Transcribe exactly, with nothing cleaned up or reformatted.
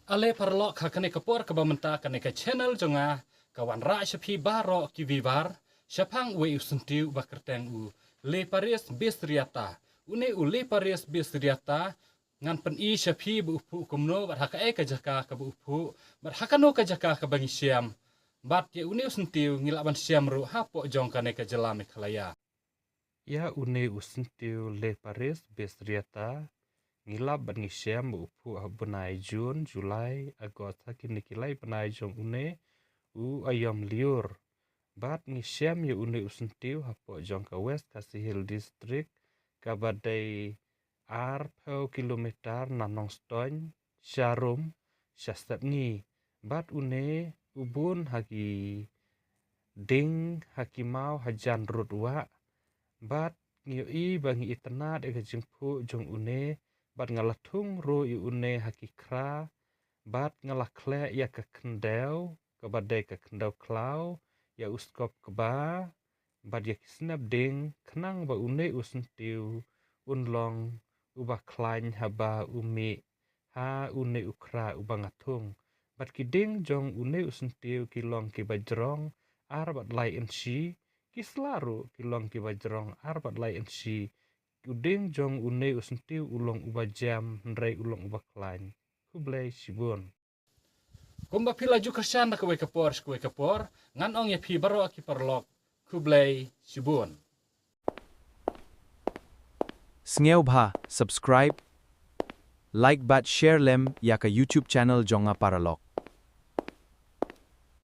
Ale paralok, ha kane ka por kaba mynta kane ka channel jong nga ka wanrah sha phi baroh ki viewer shaphang uwei u syntiew ba kyrteng u Leparis Bisriata. Une u Leparis Bisriata ngan pyni sha phi ba u phuh kumno bad ha kaei ka jaka kaba u phuh bad ha kano ka jaka kaba ngi shem. Bad ïa une u syntiew ngi lah ban shem ruh hapoh jong kane ka jylla Meghalaya. Ïa une u syntiew Leparis Bisriata ngi lap bad ngi shem ba u phuh ha bnai June, July, August, ha kine ki lai bnai jong une u aïom lyiur. Bad ngi shem ïa une u syntiew hapoh jong ka West Khasi Hills District kaba dei arphew kilometer na Nongstoiñ, Jarum, sha Sepngi. Bad une u bun ha ki dieng, ha ki maw, hajan rud wah. Bad ngi ïohi ba ngi itynnad ïa ka jingphuh jong une, bad nga la thung ruh ïa une ha ki khra, bad nga la khleh ïa ka khyndew kaba dei ka khyndew khlaw, ïa u skop kba bad ïa ki snep dieng, khnang ba une u syntiew un long uba khlaiñ haba u mih ha une u khra uba nga thung. Bad ki dieng jong une u syntiew ki long kiba jrong ar bad lai inshi, ki sla ruh ki long kiba jrong ar bad lai inshi. U dieng jong une u syntiew u long uba jem hynrei u long uba khlaiñ. Khublei shibun. Kumba phi la ju kyrshan na kawei ka por sha kawei ka por, ngan ong ïa phi baroh ki paralok, khublei shibun. Sngewbha subscribe, like bad share lem ïa ka YouTube channel jong nga paralok.